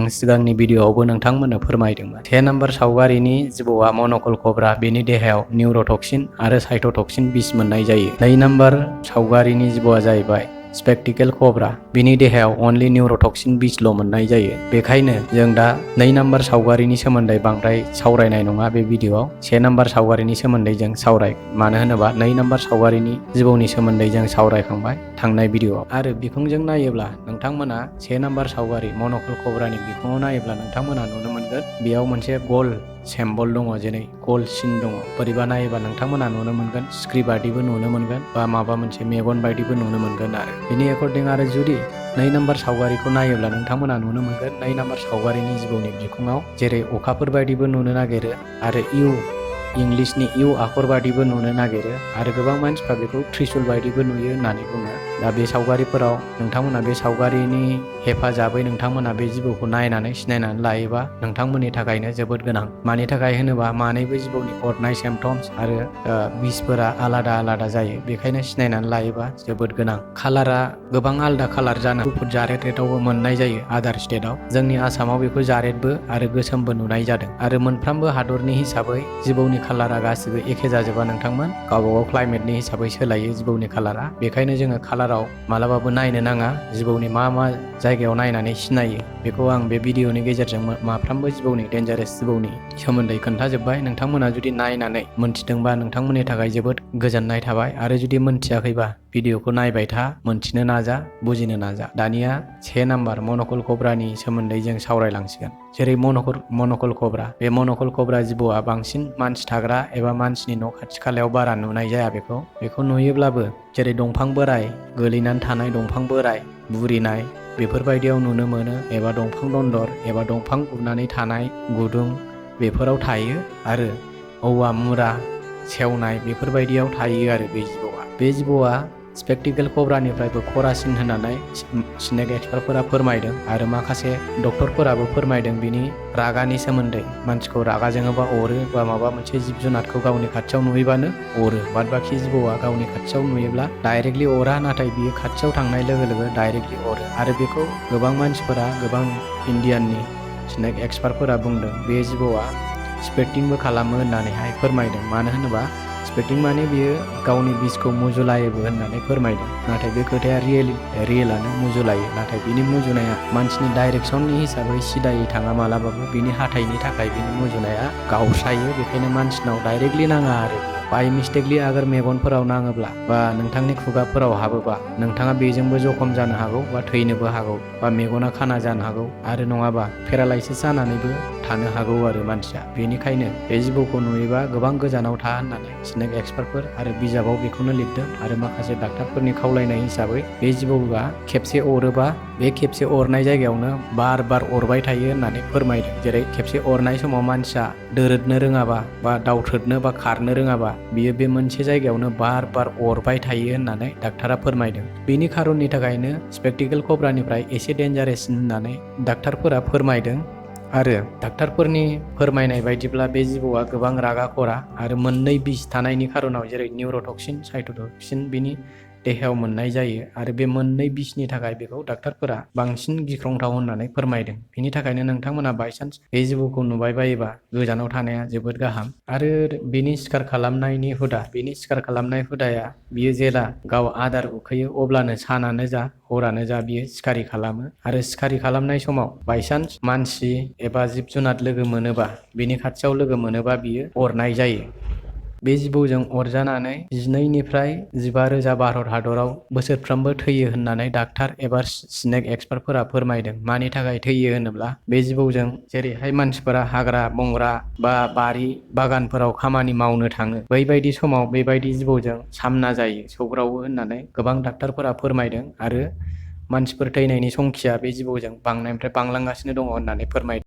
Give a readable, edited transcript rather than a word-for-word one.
आं सिगांनि भिडिअआवबो नोंथांमोननो फोरमायदोंमोन। 1 नम्बर सावगारिनि जिबौआ मन'कल कब्रा, बेनि देहायाव निउर'टक्सिन आरो साइट'टक्सिन बिस मोननाय जायो। 2 नम्बर सावगारिनि जिबौआ जाहैबाय स्पेक्टिकेल कब्रा, बिनि देहायाव अनलि निउर'टक्सिन बिसल' मोननाय जायो। बेखायनो जों दा 2 नम्बर सावगारिनि सोमोन्दै बांद्राय सावरायनाय नङा बे भिडिअआव। 1 नम्बर सावगारिनि सोमोन्दै जों मानो होनोबा 2 नम्बर सावगारिनि जिबौनि सोमोन्दै जों सावरायखांबाय थांनाय भिडिअआव। आरो बिखुंजों नायोब्ला नोंथांमोना 1 नम्बर सावगारि मन'कल कब्रानि बिखुङाव नायोब्ला नोंथांमोना नुनो मोनगोन बेयाव मोनसे गल सेम्बल दङ, जेरै गल सिन दङ। बोरैबा नायोबा नोंथांमोना नुनो मोनगोन सिख्रि बायदिबो नुनो मोनगोन बा माबा मोनसे मेगन बायदिबो नुनो मोनगोन आरो बेनि एकर्डिं आरो जुदि 2 नम्बर सावगारिखौ नायोब्ला नोंथांमोना नुनो मोनगोन 2 नम्बर सावगारिनि जिबौनि बिखुङाव जेरै अखाफोर बायदिबो नुनो नागिरो आरो इंलिसनि इउ आखर बायदिबो नुनो नागिरो आरो गोबां मानसिफ्रा बेखौ त्रिशुल बायदिबो नुयो होननानै बुङो। दा बे सावगारिफोराव नोंथांमोना बे सावगारिनि हेफाजाबै नोंथांमोना बे जिबौखौ नायनानै सिनायनानै लायोबा नोंथांमोननि थाखायनो जोबोद गोनां। मानि थाखाय होनोबा मानैबो जिबौनि अरनाय सिम्पटम्स आरो बिसफोरा आलादा आलादा जायो, बेखायनो सिनायनानै लायोबा जोबोद गोनां। कालारा गोबां आलादा कालार जानो गुफुर जारेद रेदावबो मोननाय जायो आदार स्टेटआव। जोंनि आसामाव बेखौ जारेदबो आरो गोसोमबो नुनाय जादों आरो मोनफ्रोमबो हादरनि हिसाबै जिबौनि कालारा गासिबो एखे जाजोबा नोंथांमोन। गावबागाव क्लाइमेटनि हिसाबै सोलायो जिबौनि कालारा, बेखायनो जोङो कालाराव मालाबाबो नायनो नाङा। जिबौनि मा जायगायाव नायनानै सिनायो बेखौ आं बे भिडिअनि गेजेरजों माफ्रोमबो जिबौनि डेन्जारेस जिबौनि सोमोन्दै खोन्थाजोब्बाय। नोंथांमोना जुदि नायनानै मोन्थिदोंबा नोंथांमोननि थाखाय जोबोद गोजोननाय थाबाय आरो जुदि मोन्थियाखैबा भिडिअखौ नायबाय था, मोन्थिनो नाजा, बुजिनो नाजा। दानिया 1 नम्बर मन'कल कब्रानि सोमोन्दै जों सावरायलांसिगोन। जेरै मन'कल कब्रा, बे मन'कल कब्रा जिबौआ बांसिन मानसि थाग्रा एबा मानसिनि न' खाथि खालायाव बारा नुनाय जाया। बेखौ नुयोब्लाबो जेरै दंफां बोराय, गोलैनानै थानाय दंफां बोराय बुरिनाय बेफोरबायदियाव नुनो मोनो, एबा दंफां दन्दर एबा दंफां गुनानै थानाय गुदुं बेफोराव थायो आरो औवा मुरा सेवनाय बेफोरबायदियाव थायो आरो बे जिबौआ स्पेक्टिकेल कब्रानिफ्रायबो खरासिन होननानै स्नेक एक्सपार्टफोरा फोरमायदों आरो माखासे डक्टरफोराबो फोरमायदों बिनि रागानि सोमोन्दै। मानसिखौ रागा जोङोबा अरो बा माबा मोनसे जिब जुनारखौ गावनि खाथियाव नुयोबानो अरो। बाद बाखि जिबौआ गावनि खाथियाव नुयोब्ला डाइरेक्टलि अरा, नाथाय बियो खाथियाव थांनाय लोगो लोगो डाइरेक्टलि अरो। आरो बेखौ गोबां मानसिफोरा, गोबां इन्डियाननि स्नेक एक्सपार्टफोरा बुंदों बे जिबौआ स्पेक्टिंबो खालामो होननानैहाय फोरमायदों। मानो होनोबा स्पेक्टिं माने बियो गावनि बिसखौ मुजुलायोबो होननानै फोरमायदों। नाथाय बे खोथाया रियेलानो मुजुलायो, नाथाय बिनि मुजुनाया मानसिनि डाइरेक्सननि हिसाबै सिदायै थाङा मालाबाबो। बिनि हाथाइनि थाखाय बिनि मुजुनाया गावस्रायो, बेखायनो मानसिनाव डाइरेक्टलि नाङा आरो बाय मिस्टेकलि आगर मेगनफोराव नाङोब्ला बा नोंथांनि खुगाफोराव हाबोबा नोंथाङा बेजोंबो जखम जानो हागौ बा थैनोबो हागौ बा मेगना खाना जानो हागौ आरो नङाबा पेरालाइसिस जानानैबो थानो हागौ आरो मानसिया। बेनिखायनो बे जिबौखौ नुयोबा गोबां गोजानाव था होननानै स्नेक एक्सपार्टफोर आरो बिजाबाव बेखौनो लिरदों आरो माखासे डाक्टारफोरनि खावलायनाय हिसाबै बे जिबौआ खेबसे अरोबा बे खेबसे अरनाय जायगायावनो बार बार अरबाय थायो होननानै फोरमायदों। जेरै खेबसे अरनाय समाव मानसिया दोरोदनो रोङाबा बा दावथ्रोदनो बा खारनो रोङाबा बियो बे मोनसे जायगायावनो बार बार अरबाय थायो होननानै डाक्टारा फोरमायदों। बेनि खारननि थाखायनो स्पेक्टिकेल कब्रानिफ्राय एसे डेन्जारेसिन होननानै डाक्टारफोरा फोरमायदों। आरो डाक्टारफोरनि फोरमायनाय बायदिब्ला बे जिबौआ गोबां रागा खरा आरो मोननै बिस थानायनि खारनाव जेरै निउर'टक्सिन, साइट'टक्सिन बिनि देहायाव मोननाय जायो आरो बे मोननै बिसनि थाखाय बेखौ डाक्टारफोरा बांसिन गिख्रंथाव होननानै फोरमायदों। बिनि थाखायनो नोंथांमोना बायसान्स बे जिबौखौ नुबाय बायोबा गोजानाव थानाया जोबोद गाहाम। आरो बेनि सिखार खालामनाय हुदाया बियो जेला गाव आदार उखैयो अब्लानो सानानो जा हरानो जा बियो सिखारि खालामो आरो सिखारि खालामनाय समाव बायसान्स मानसि एबा जिब जुनार लोगो मोनोबा, बिनि खाथियाव लोगो मोनोबा बियो अरनाय जायो। बे जिबौजों अरजानानै 12 निफ्राय 15,000 भारत हादराव बोसोरफ्रोमबो थैयो होननानै डाक्टार एबा स्नेक एक्सपार्टफोरा फोरमायदों। मानि थाखाय थैयो होनोब्ला बे जिबौजों जेरैहाय मानसिफोरा हाग्रा बंग्रा बा बारि बागानफोराव खामानि मावनो थाङो, बैबायदि समाव बेबायदि जिबौजों सामना जायो, सौग्रावो होननानै गोबां डाक्टारफोरा फोरमायदों आरो मानसिफोर थैनायनि संखिया बे जिबौजों बांनायनिफ्राय बांलांगासिनो दङ होननानै फोरमायदों।